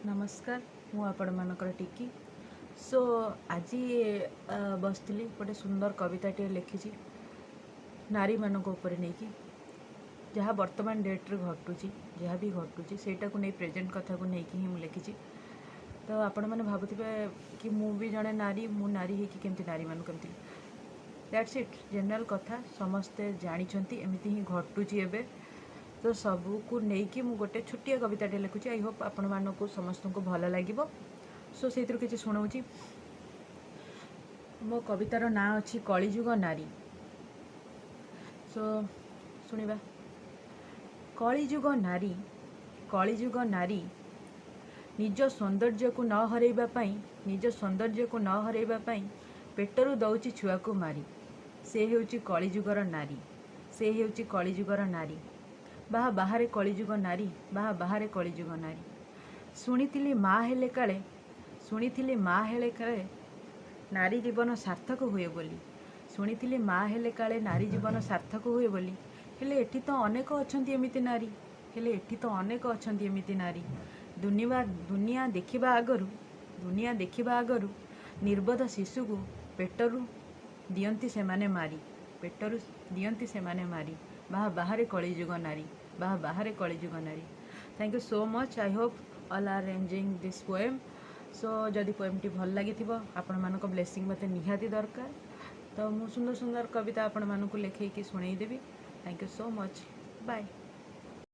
ନମସ୍କାର, ମୁଁ ଆପଣମାନଙ୍କର ଟିକି। ସୋ ଆଜି ବସିଥିଲି, ଗୋଟେ ସୁନ୍ଦର କବିତାଟିଏ ଲେଖିଛି ନାରୀମାନଙ୍କ ଉପରେ ନେଇକି। ଯାହା ବର୍ତ୍ତମାନ ଡେଟ୍ରେ ଘଟୁଛି, ଯାହା ବି ଘଟୁଛି, ସେଇଟାକୁ ନେଇ, ପ୍ରେଜେଣ୍ଟ କଥାକୁ ନେଇକି ହିଁ ମୁଁ ଲେଖିଛି। ତ ଆପଣମାନେ ଭାବୁଥିବେ କି ମୁଁ ବି ଜଣେ ନାରୀ, ମୁଁ ନାରୀ ହେଇକି କେମିତି ନାରୀମାନଙ୍କୁ ଏମିତି। That's it, general କଥା ସମସ୍ତେ ଜାଣିଛନ୍ତି, ଏମିତି ହିଁ ଘଟୁଛି ଏବେ। ତ ସବୁକୁ ନେଇକି ମୁଁ ଗୋଟେ ଛୋଟିଆ କବିତାଟେ ଲେଖୁଛି। I Hope ଆପଣମାନଙ୍କୁ ସମସ୍ତଙ୍କୁ ଭଲ ଲାଗିବ। ସୋ ସେଇଥିରୁ କିଛି ଶୁଣଉଛି। ମୋ କବିତାର ନାଁ ଅଛି କଳିଯୁଗ ନାରୀ। ସୋ ଶୁଣିବା। କଳିଯୁଗ ନାରୀ, କଳିଯୁଗ ନାରୀ, ନିଜ ସୌନ୍ଦର୍ଯ୍ୟକୁ ନ ହରେଇବା ପାଇଁ, ନିଜ ସୌନ୍ଦର୍ଯ୍ୟକୁ ନ ହରେଇବା ପାଇଁ ପେଟରୁ ଦଉଛି ଛୁଆକୁ ମାରି। ସେ ହେଉଛି କଳିଯୁଗର ନାରୀ, ସେ ହେଉଛି କଳିଯୁଗର ନାରୀ। ବାହା ବାହାରେ କଳିଯୁଗ ନାରୀ, ବାହା ବାହାରେ କଳିଯୁଗ ନାରୀ। ଶୁଣିଥିଲି ମା ହେଲେ କାଳେ, ଶୁଣିଥିଲି ମା ହେଲେ କାଳେ ନାରୀ ଜୀବନ ସାର୍ଥକ ହୁଏ ବୋଲି। ଶୁଣିଥିଲି ମା ହେଲେ କାଳେ ନାରୀ ଜୀବନ ସାର୍ଥକ ହୁଏ ବୋଲି। ହେଲେ ଏଠି ତ ଅନେକ ଅଛନ୍ତି ଏମିତି ନାରୀ, ହେଲେ ଏଠି ତ ଅନେକ ଅଛନ୍ତି ଏମିତି ନାରୀ, ଦୁନିଆ ଦେଖିବା ଆଗରୁ, ଦୁନିଆ ଦେଖିବା ଆଗରୁ ନିର୍ବୋଧ ଶିଶୁକୁ ପେଟରୁ ଦିଅନ୍ତି ସେମାନେ ମାରି, ପେଟରୁ ଦିଅନ୍ତି ସେମାନେ ମାରି। ବାହା ବାହାରେ କଳିଯୁଗ ନାରୀ, ବାହା ବାହାରେ କଳିଯୁଗ ନାରୀ। Thank you so much. I hope all are enjoying this poem. So ଯଦି ପୋଏମ୍ଟି ଭଲ ଲାଗିଥିବ, ଆପଣମାନଙ୍କ ବ୍ଲେସିଂ ମୋତେ ନିହାତି ଦରକାର। ତ ମୁଁ ସୁନ୍ଦର ସୁନ୍ଦର କବିତା ଆପଣମାନଙ୍କୁ ଲେଖେଇକି ଶୁଣେଇଦେବି। Thank you so much, bye.